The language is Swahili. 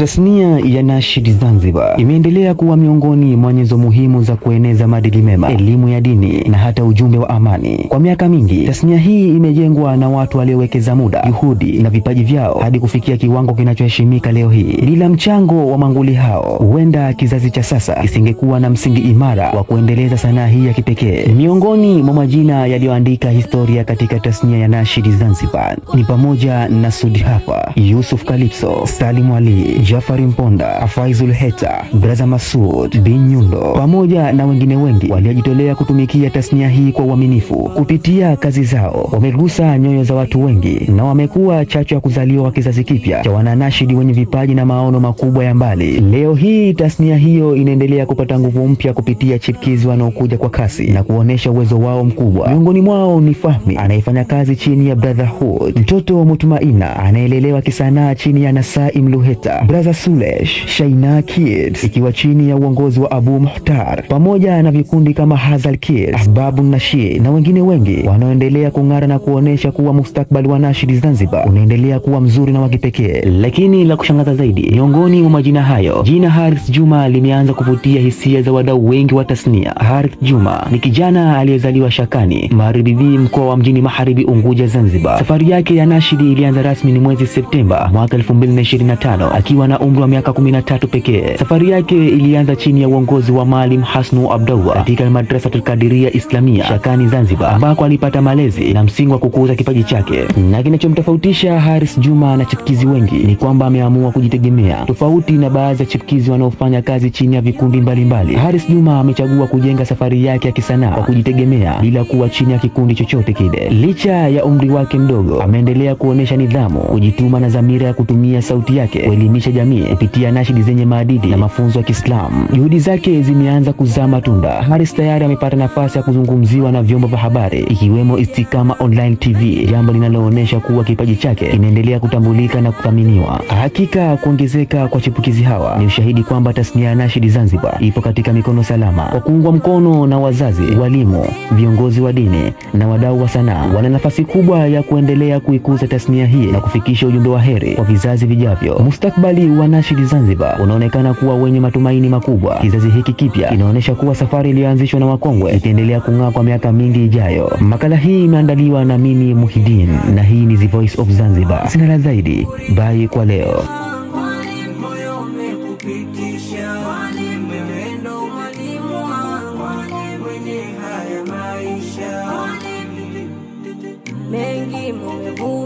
Tasnia ya Nashid Zanzibar imeendelea kuwa miongoni mwa nyenzo muhimu za kueneza maadili mema, elimu ya dini na hata ujumbe wa amani. Kwa miaka mingi, tasnia hii imejengwa na watu waliowekeza muda, juhudi na vipaji vyao hadi kufikia kiwango kinachoheshimika leo hii. Bila mchango wa manguli hao, huenda kizazi cha sasa kisingekuwa na msingi imara wa kuendeleza sanaa hii ya kipekee. Miongoni mwa majina yaliyoandika historia katika tasnia ya Nashid Zanzibar ni pamoja na Sudi Hafa, Yusuf Kalipso, Salim Ali, Jafari Mponda, Faizul Heta, Braza Masud bin Nyundo pamoja na wengine wengi waliojitolea kutumikia tasnia hii kwa uaminifu. Kupitia kazi zao wamegusa nyoyo za watu wengi na wamekuwa chachu ya kuzaliwa kwa kizazi kipya cha wananashidi wenye vipaji na maono makubwa ya mbali. Leo hii tasnia hiyo inaendelea kupata nguvu mpya kupitia chipkizi wanaokuja kwa kasi na kuonesha uwezo wao mkubwa. Miongoni mwao ni Fahmi anayefanya kazi chini ya Brotherhood, mtoto Mutmaina anayelelewa kisanaa chini ya Nasaim Luheta, Brother Sulesh, Shaina Kids ikiwa chini ya uongozi wa Abu Muhtar, pamoja na vikundi kama Hazal Kids, Ahbabu Nashid na wengine wengi wanaoendelea kung'ara na kuonesha kuwa mustakbali wa Nashid Zanzibar unaendelea kuwa mzuri na wa kipekee. Lakini la kushangaza zaidi, miongoni mwa majina hayo, jina Harith Juma limeanza kuvutia hisia za wadau wengi wa tasnia. Harith Juma ni kijana aliyezaliwa Shakani, Magharibi B, mkoa wa Mjini Magharibi, Unguja, Zanzibar. Safari yake ya nashidi ilianza rasmi ni mwezi Septemba mwaka 2025 akiwa na umri wa miaka 13 pekee. Safari yake ilianza chini ya uongozi wa Maalim Hasnu Abdallah katika Madrasatul Kadiria Islamia Shakani, Zanzibar, ambako alipata malezi na msingi wa kukuza kipaji chake. Na kinachomtofautisha Haris Juma na chipkizi wengi ni kwamba ameamua kujitegemea, tofauti na baadhi ya chipkizi wanaofanya kazi chini ya vikundi mbalimbali. Haris Juma amechagua kujenga safari yake ya kisanaa kwa kujitegemea bila kuwa chini ya kikundi chochote kile. Licha ya umri wake mdogo, ameendelea kuonesha nidhamu, kujituma na dhamira ya kutumia sauti yake kuelimisha jamii kupitia nashidi zenye maadili na mafunzo ya Kiislamu. Juhudi zake zimeanza kuzaa matunda. Haris tayari amepata nafasi ya kuzungumziwa na vyombo vya habari ikiwemo Istikama Online TV, jambo linaloonyesha kuwa kipaji chake kinaendelea kutambulika na kuthaminiwa. Hakika kuongezeka kwa chipukizi hawa ni ushahidi kwamba tasnia ya nashidi Zanzibar ipo katika mikono salama. Kwa kuungwa mkono na wazazi, walimu, viongozi wa dini na wadau wa sanaa, wana nafasi kubwa ya kuendelea kuikuza tasnia hii na kufikisha ujumbe wa heri kwa vizazi vijavyo. Mustakbali wa nashidi Zanzibar unaonekana kuwa wenye matumaini makubwa. Kizazi hiki kipya inaonyesha kuwa safari iliyoanzishwa na wakongwe itaendelea kung'aa kwa miaka mingi ijayo. Makala hii imeandaliwa na mimi Muhidin, na hii ni The Voice of Zanzibar. Sina la zaidi, bye kwa leo. Moyo umekupitisha, wewe ndo mwalimu wangu mwenye haya maisha. Mengi mumevu